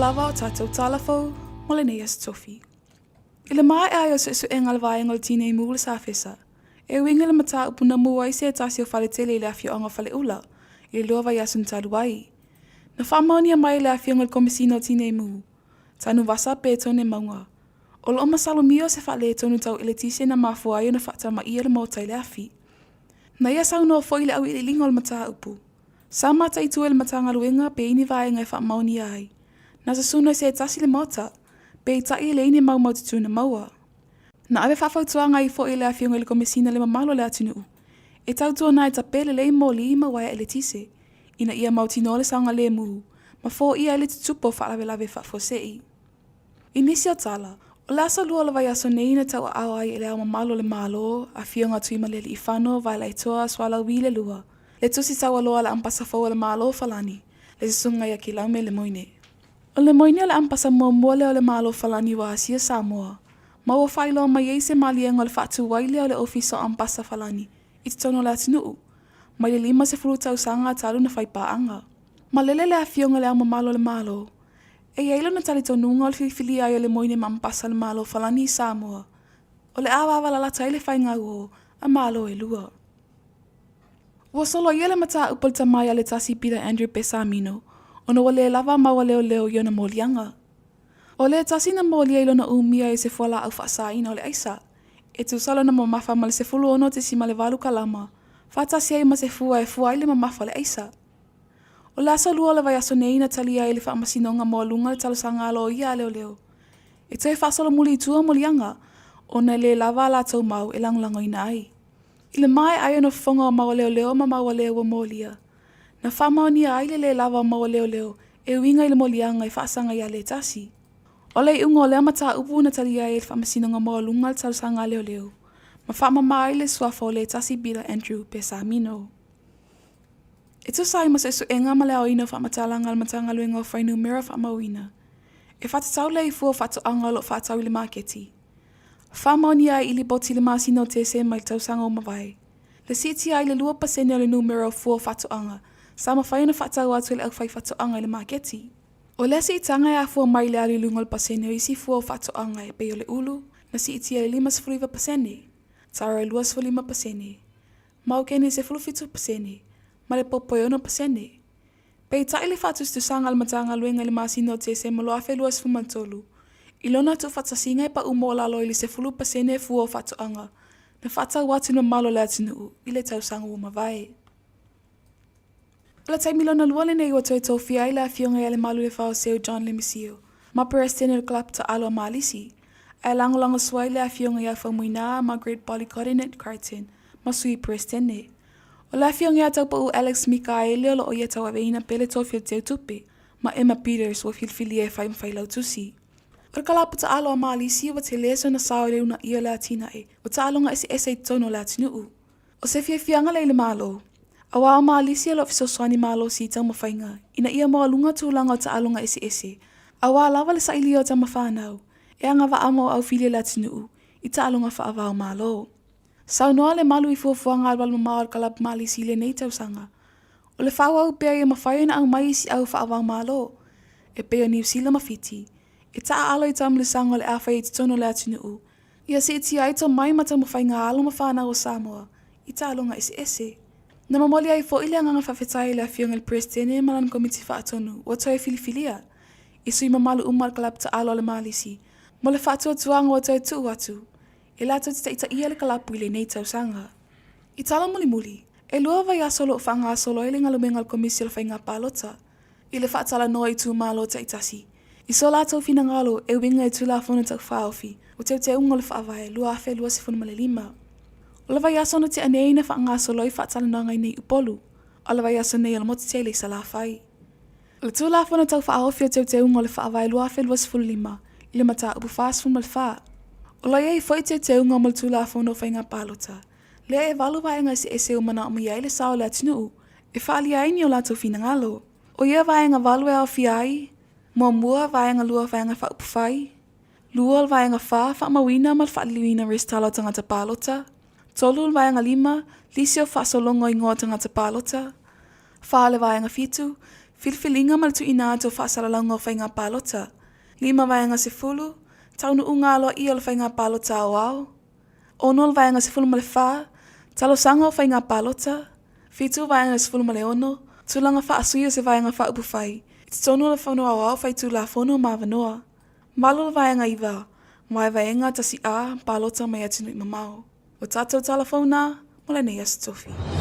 lava o tatou tala fou mo lenei Aso Tofi. I le maea ai o suesuega a le Vaega o le Tinei Mu i le Safesa, e uiga i le mataupu na mua ai se tasi o faletele i le afioaga o Faleula i le 2 vaiaso na talu ai. Na faamaonia mai e le Afioga i le Komesina o Tinei Mu, Tanuvasa Petone Mauga, o lo o masalomia o se faaletonu tau eletise na mafua ai ona faatamaia le maota i le afi. Na ia saunoa foi i le auiliiliga o le mataupu. Sa mataitu e le Matagaluega pe i ni vaega e faamaonia ai. Na susuna i se tasi le maota, peitai e leai ni maumaututu na maua. Na ave faafautuaga ai foi e le Afioga i le Komesina le mamalu o le atunuu, e tautuana e tape lelei moli ma uaea eletise, ina ia mautinoa le saogalemu ma foia ai le tutupu o faalavelave faafuasei. I nisi o tala, o le aso lua o le vaiaso nei na tauaao ai e Le Ao Mamalu o le Malo, Afioga Tuimalealiifano Vaaletoa Sualauvi le Lua, le tusi taualoa a le Ampasa fou a le Malo o Falani, le Susuga ia Kilaume Lemoine. O Lemoine o le ampasa muamua lea o le Malo o Falani ua asia Samoa, ma ua faailoa mai ai se maliega o le faatu ai lea o le Ofisa o Ampasa Falani i totonu o le atunuu, mai le 50 tausaga talu na fai paaga. Malele le Afioga i Le Ao Mamalu o le Malo, e i ai lona talitonuga o le filifilia ai o Lemoine ma Ampasa a le Malo o Falani i Samoa, o le a vavalalata ai le faigauo a Malo e lua. Ua soloia le mataupu a le tama ia Letasi Peter Andrew Pesamino ona ua le lava mau a leoleo i ona moliaga. O Letasi na molia i lona umia i se fualaau faasaina o le aisa, e tusa lona mamafa ma le 16.8 kalama, faatasi ai ma se fua e fua ai le mamafa o le aisa. O le aso lua o le vaiaso nei na talia ai le Faamasinoga Maualuga le talosaga a loia a leoleo e toe faasolomuli i tua moliaga ona e le lava a latou mau e lagolagoina ai. I le maea ai ona fofoga o mau a leoleo ma mau a le ua molia, na faamaonia ai le le lava o mau a leoleo e uiga i le moliaga e faasaga ia Letasi. O le iuga o lea mataupu na talia ai e le Faamasinoga Maualuga le talosaga a leoleo ma faamama ai le suafa o Letasi Peter Andrew Pesamino. E tusa ai ma suesuega ma le aoina o faamatalaga a le Matagaluega o Fuainumera Faamauina, e faatatau lea i fua o faatoaga o lo o faatau i le maketi. Faamaonia ai i lipoti i le masina o Tesema i le tausaga ua mavae, le siitia ai le 2% o le numera o fua o faatoaga sa mafai ona faatau atu e le aufaifaatoaga i le maketi. O lea siitaga e afua mai i le alu i luga o le pasene o isi fua o faatoaga e pei o le ulu, na siitia i le 59%, taro e 25%, maukeni e 17%, ma le popo e 6%. Peitai le faatusatusaga a le Matagaluega i le masina o Tesema 2023, i lona tuufaatasiga e pau maualalo ai le 10% fua o faatoaga na faatau atu i le mamalu o le atunuu i le tausaga ua mavae. O le taimi lona lua lenei ua toe tofia ai le Afioga ia Lemalulefaoseu John Lemisio ma Peresetene o le Kalapu Taalo a Malisi, ae lagolagosua ai le Afioga ia Faumuina Margaret Bolly Codinet Crichton ma Sui Peresetene. O le Afioga ia Taupou Alex Mikaele o lo o ia tauaveina pea le tofi o le Teutupe, ma Emma Peters ua filifilia e fai ma failautusi. O le kalapu taalo a Malisi ua tele sona sao i le unaia o le atinae o taaloga eseese i totonu o le atunuu. O se fiafiaga lea i le Malo, aua o Malisi o lo o fesoasoani malosi i taumafaiga ina ia maualuga tulaga o taaloga eseese, aua lava le sailia o tamafanau e agavaa mo aufili a le atunuu i taaloga faava-o-Malo. Saunoa le malu i fuafuaga alualu mamao a le Kalapu Malisi i lenei tausaga. O le faaauau pea ia mafai ona aumai isi au faava-o-Malo, e pei o Niu Sila ma Fiti, e taaalo i taamilosaga o le a fai i totonu o le atunuu, ia siitia ai tomai ma taumafaiga a alo ma fanau o Samoa i taaloga eseese. Na momoli ai foi le agaga faafetai i le Afioga i le Peresetene ma lana Komiti Faatonu ua toe filifilia, i sui mamalu uma o le Kalapu Taalo a le Malisi, mo le faatuatuaga ua toe tuu atu e latou te taitaia le kalapu i lenei tausaga. I tala mulimuli, e lua vaiaso o lo o faagasolo ai le galuega a le Komisi o le Faiga Palota i le faatalanoa i itumalo taitasi i so latou finagalo e uiga i Tulafono Tau Faaofi o Teuteuga o le Faavae 2025. O le vaiaso na tea nei na faagasolo ai faatalanoaga i nei Upolu, a o le vaiaso nei o le motu tele i Salafai. O le Tulafono Tau Faaofi o Teuteuga o le Faavae 2025 i le Mataupu 44. O lo o i ai foi teuteuga mo le Tulafono o Faiga Palota, lea e valu vaega eseese ua manaomia ai le sao o le atunuu e faaalia ai ni o latou finagalo. O ia vaega valu e aofia ai, muamua, vaega lua Vaega Faaupufai, lua o le vaega fa, faamauina ma le faaliliuina resitala o tagata palota, tolu o le vaega lima, lisi o faasologa o igoa o tagata palota, fa o le vaega fitu, Filifiliga ma le tuuina atu o faasalalauga o faiga palota. 5 vaega 10, Taunuuga aloaia o le faiga palota aoao. 6 le vaega 14, Talosaga o faiga palota. 7 vaega 16, Tulaga faasui o se Vaega Faaupufai i totonu o le Fono Aoao Faitulafono ma avanoa. 8 le vaega 9, Vaevaega 1A, Palota mai atunuu e mamao. O tatou tala fou na mo lenei Aso Tofi.